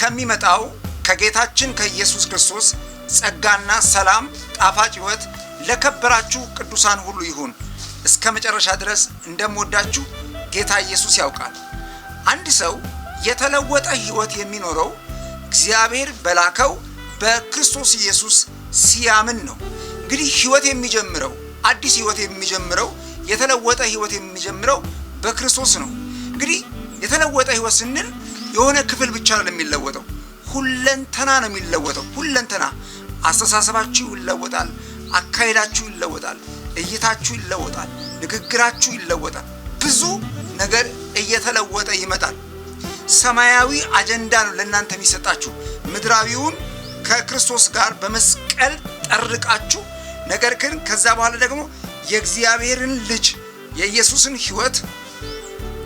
ከሚመጣው ከጌታችን ከኢየሱስ ክርስቶስ ጸጋና ሰላም ጣፋጭ ሕይወት ለከበራችሁ ቅዱሳን ሁሉ ይሁን። እስከ መጨረሻ ድረስ እንደምወዳችሁ ጌታ ኢየሱስ ያውቃል። አንድ ሰው የተለወጠ ሕይወት የሚኖረው እግዚአብሔር በላከው በክርስቶስ ኢየሱስ ሲያምን ነው። እንግዲህ ሕይወት የሚጀምረው፣ አዲስ ሕይወት የሚጀምረው፣ የተለወጠ ሕይወት የሚጀምረው በክርስቶስ ነው። እንግዲህ የተለወጠ ሕይወት ስንል የሆነ ክፍል ብቻ ነው የሚለወጠው፣ ሁለንተና ነው የሚለወጠው። ሁለንተና አስተሳሰባችሁ ይለወጣል፣ አካሄዳችሁ ይለወጣል፣ እይታችሁ ይለወጣል፣ ንግግራችሁ ይለወጣል። ብዙ ነገር እየተለወጠ ይመጣል። ሰማያዊ አጀንዳ ነው ለእናንተ የሚሰጣችሁ። ምድራዊውን ከክርስቶስ ጋር በመስቀል ጠርቃችሁ፣ ነገር ግን ከዛ በኋላ ደግሞ የእግዚአብሔርን ልጅ የኢየሱስን ሕይወት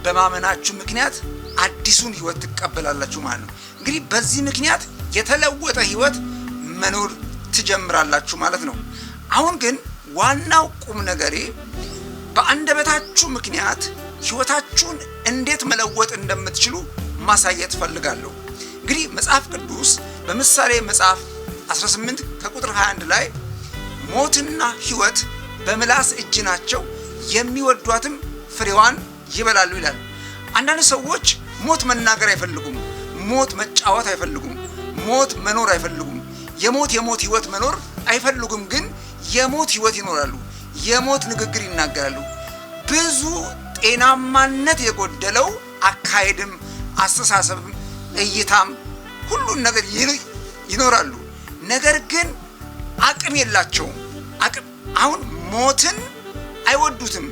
በማመናችሁ ምክንያት አዲሱን ሕይወት ትቀበላላችሁ ማለት ነው። እንግዲህ በዚህ ምክንያት የተለወጠ ሕይወት መኖር ትጀምራላችሁ ማለት ነው። አሁን ግን ዋናው ቁም ነገሬ በአንደበታችሁ ምክንያት ሕይወታችሁን እንዴት መለወጥ እንደምትችሉ ማሳየት ፈልጋለሁ። እንግዲህ መጽሐፍ ቅዱስ በምሳሌ መጽሐፍ 18 ከቁጥር 21 ላይ ሞትና ሕይወት በምላስ እጅ ናቸው፣ የሚወዷትም ፍሬዋን ይበላሉ ይላል። አንዳንድ ሰዎች ሞት መናገር አይፈልጉም፣ ሞት መጫወት አይፈልጉም፣ ሞት መኖር አይፈልጉም፣ የሞት ሕይወት መኖር አይፈልጉም። ግን የሞት ሕይወት ይኖራሉ፣ የሞት ንግግር ይናገራሉ። ብዙ ጤናማነት የጎደለው አካሄድም አስተሳሰብም እይታም ሁሉን ነገር ይኖራሉ። ነገር ግን አቅም የላቸውም። አቅም አሁን ሞትን አይወዱትም፣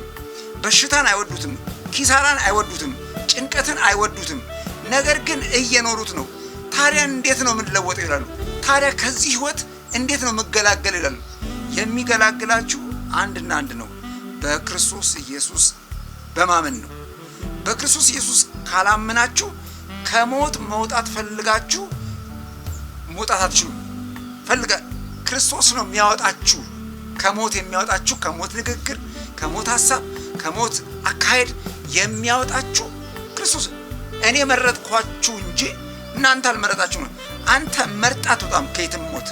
በሽታን አይወዱትም፣ ኪሳራን አይወዱትም፣ ጭንቀትን አይወዱትም። ነገር ግን እየኖሩት ነው። ታዲያ እንዴት ነው የምንለወጠው ይላሉ። ታዲያ ከዚህ ህይወት እንዴት ነው የምገላገል ይላሉ። የሚገላግላችሁ አንድና አንድ ነው፣ በክርስቶስ ኢየሱስ በማመን ነው። በክርስቶስ ኢየሱስ ካላመናችሁ ከሞት መውጣት ፈልጋችሁ መውጣት አትችሉም። ፈልጋ ክርስቶስ ነው የሚያወጣችሁ፣ ከሞት የሚያወጣችሁ፣ ከሞት ንግግር፣ ከሞት ሀሳብ፣ ከሞት አካሄድ የሚያወጣችሁ ክርስቶስ። እኔ መረጥኳችሁ እንጂ እናንተ አልመረጣችሁ ነው። አንተ መርጣ አትወጣም ከየትም ሞት።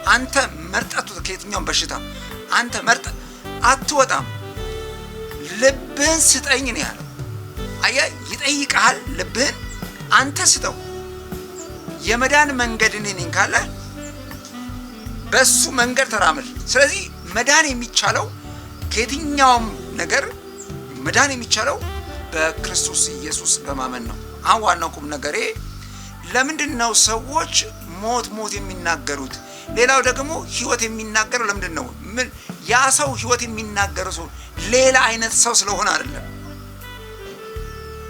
አንተ መርጣ አትወጣም ከየትኛውም በሽታ። አንተ መርጣ አትወጣም። ልብህን ስጠኝ ነው ያለው። አየህ፣ ይጠይቅሃል። ልብህን አንተ ስጠው። የመዳን መንገድ እኔ ነኝ ካለ በሱ መንገድ ተራመድ። ስለዚህ መዳን የሚቻለው ከየትኛውም ነገር መዳን የሚቻለው በክርስቶስ ኢየሱስ በማመን ነው። አሁን ዋናው ቁም ነገሬ ለምንድን ነው ሰዎች ሞት ሞት የሚናገሩት? ሌላው ደግሞ ህይወት የሚናገረው ለምንድን ነው? ምን ያ ሰው ህይወት የሚናገረው ሰው ሌላ አይነት ሰው ስለሆነ አይደለም።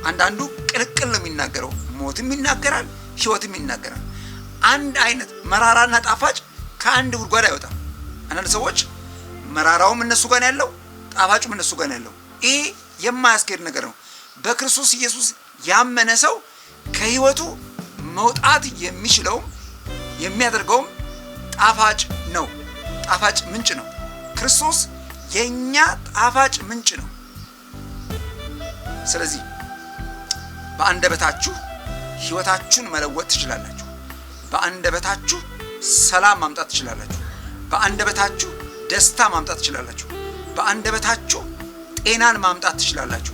አንዳንዱ ቅልቅል ነው የሚናገረው። ሞትም ይናገራል፣ ህይወትም ይናገራል። አንድ አይነት መራራና ጣፋጭ ከአንድ ጉድጓድ አይወጣም። አንዳንድ ሰዎች መራራውም እነሱ ጋር ነው ያለው፣ ጣፋጩም እነሱ ጋር ነው ያለው። ይሄ የማያስኬድ ነገር ነው። በክርስቶስ ኢየሱስ ያመነ ሰው ከህይወቱ መውጣት የሚችለውም የሚያደርገውም ጣፋጭ ነው። ጣፋጭ ምንጭ ነው። ክርስቶስ የኛ ጣፋጭ ምንጭ ነው። ስለዚህ በአንደበታችሁ ህይወታችሁን መለወጥ ትችላላችሁ። በአንደበታችሁ ሰላም ማምጣት ትችላላችሁ። በአንደበታችሁ ደስታ ማምጣት ትችላላችሁ። በአንደበታችሁ ጤናን ማምጣት ትችላላችሁ።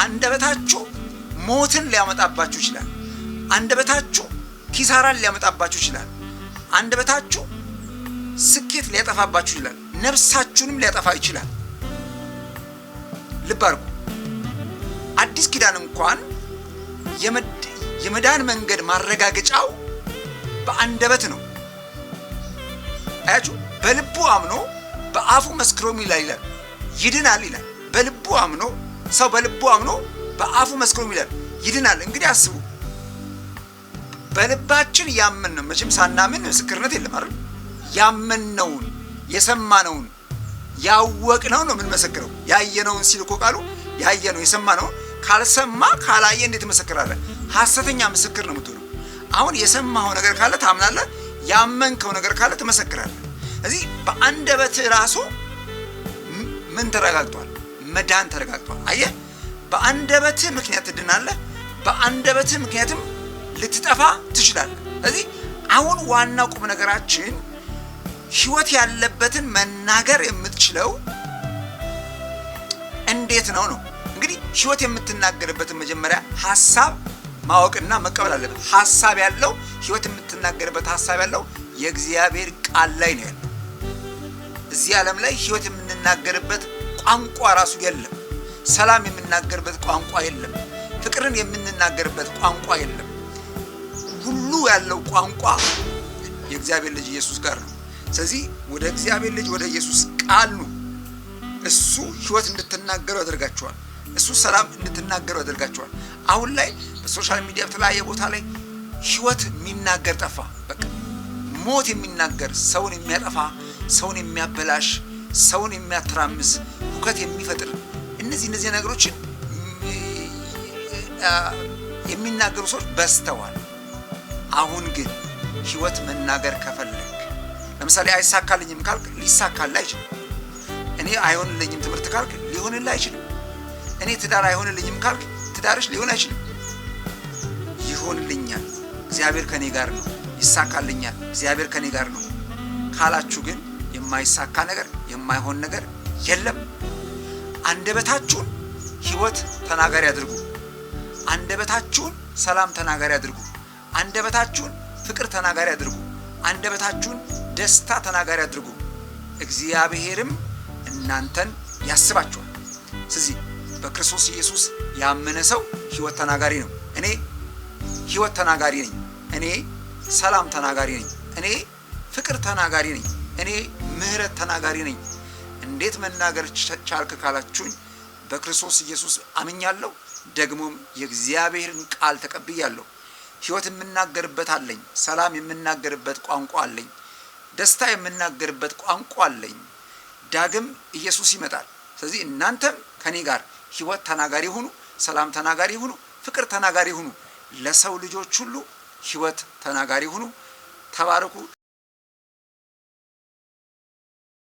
አንደበታችሁ ሞትን ሊያመጣባችሁ ይችላል። አንደበታችሁ ኪሳራን ሊያመጣባችሁ ይችላል። አንደበታችሁ ስኬት ሊያጠፋባችሁ ይችላል። ነፍሳችሁንም ሊያጠፋ ይችላል። ልብ አድርጉ። አዲስ ኪዳን እንኳን የመዳን መንገድ ማረጋገጫው በአንደበት ነው። አያችሁ፣ በልቡ አምኖ በአፉ መስክሮም ይላል ይላል ይድናል ይላል። በልቡ አምኖ ሰው በልቡ አምኖ በአፉ መስክሮም ይላል ይድናል። እንግዲህ አስቡ፣ በልባችን ያመን ነው። መቼም ሳናምን ምስክርነት የለም አይደል? ያመንነውን፣ የሰማነውን፣ ያወቅነውን ነው የምንመሰክረው። ያየነውን ሲል እኮ ቃሉ ያየነው የሰማነውን፣ ካልሰማ ካላየ እንዴት ትመሰክራለህ? ሐሰተኛ ምስክር ነው የምትሆነው። አሁን የሰማኸው ነገር ካለ ታምናለህ፣ ያመንከው ነገር ካለ ትመሰክራለህ። እዚህ በአንደበትህ ራሱ ምን ተረጋግጧል? መዳን ተረጋግጧል። አየህ፣ በአንደበትህ ምክንያት ትድናለህ፣ በአንደበትህ ምክንያትም ልትጠፋ ትችላለህ። ስለዚህ አሁን ዋናው ቁም ነገራችን ህይወት ያለበትን መናገር የምትችለው እንዴት ነው ነው። እንግዲህ ህይወት የምትናገርበትን መጀመሪያ ሀሳብ ማወቅና መቀበል አለበት። ሀሳብ ያለው ህይወት የምትናገርበት ሀሳብ ያለው የእግዚአብሔር ቃል ላይ ነው ያለው። እዚህ ዓለም ላይ ህይወት የምንናገርበት ቋንቋ ራሱ የለም። ሰላም የምናገርበት ቋንቋ የለም። ፍቅርን የምንናገርበት ቋንቋ የለም። ሁሉ ያለው ቋንቋ የእግዚአብሔር ልጅ ኢየሱስ ጋር ነው። ስለዚህ ወደ እግዚአብሔር ልጅ ወደ ኢየሱስ ቃል ኑ። እሱ ህይወት እንድትናገሩ ያደርጋችኋል። እሱ ሰላም እንድትናገሩ ያደርጋችኋል። አሁን ላይ በ social media በተለያየ ቦታ ላይ ህይወት የሚናገር ጠፋ። በቃ ሞት የሚናገር፣ ሰውን የሚያጠፋ፣ ሰውን የሚያበላሽ፣ ሰውን የሚያተራምስ፣ ሁከት የሚፈጥር እነዚህ ነገሮችን የሚናገሩ ሰዎች በዝተዋል። አሁን ግን ህይወት መናገር ከፈለግ፣ ለምሳሌ አይሳካልኝም ካልክ ሊሳካልህ አይችልም። እኔ አይሆንልኝም ትምህርት ካልክ ሊሆንልህ አይችልም። እኔ ትዳር አይሆንልኝም ካልክ ትዳርሽ ሊሆን አይችልም። ይሆንልኛል፣ እግዚአብሔር ከኔ ጋር ነው፣ ይሳካልኛል፣ እግዚአብሔር ከኔ ጋር ነው ካላችሁ ግን የማይሳካ ነገር፣ የማይሆን ነገር የለም። አንደበታችሁን ህይወት ተናጋሪ አድርጉ። አንደበታችሁን ሰላም ተናጋሪ አድርጉ። አንደበታችሁን ፍቅር ተናጋሪ አድርጉ። አንደበታችሁን ደስታ ተናጋሪ አድርጉ። እግዚአብሔርም እናንተን ያስባችኋል። ስለዚህ በክርስቶስ ኢየሱስ ያመነ ሰው ህይወት ተናጋሪ ነው። እኔ ህይወት ተናጋሪ ነኝ። እኔ ሰላም ተናጋሪ ነኝ። እኔ ፍቅር ተናጋሪ ነኝ። እኔ ምህረት ተናጋሪ ነኝ። እንዴት መናገር ቻልክ ካላችሁኝ በክርስቶስ ኢየሱስ አምኛለሁ። ደግሞም የእግዚአብሔርን ቃል ተቀብያለሁ። ህይወት የምናገርበት አለኝ። ሰላም የምናገርበት ቋንቋ አለኝ። ደስታ የምናገርበት ቋንቋ አለኝ። ዳግም ኢየሱስ ይመጣል። ስለዚህ እናንተም ከኔ ጋር ህይወት ተናጋሪ ሁኑ፣ ሰላም ተናጋሪ ሁኑ፣ ፍቅር ተናጋሪ ሁኑ። ለሰው ልጆች ሁሉ ህይወት ተናጋሪ ሁኑ። ተባረኩ።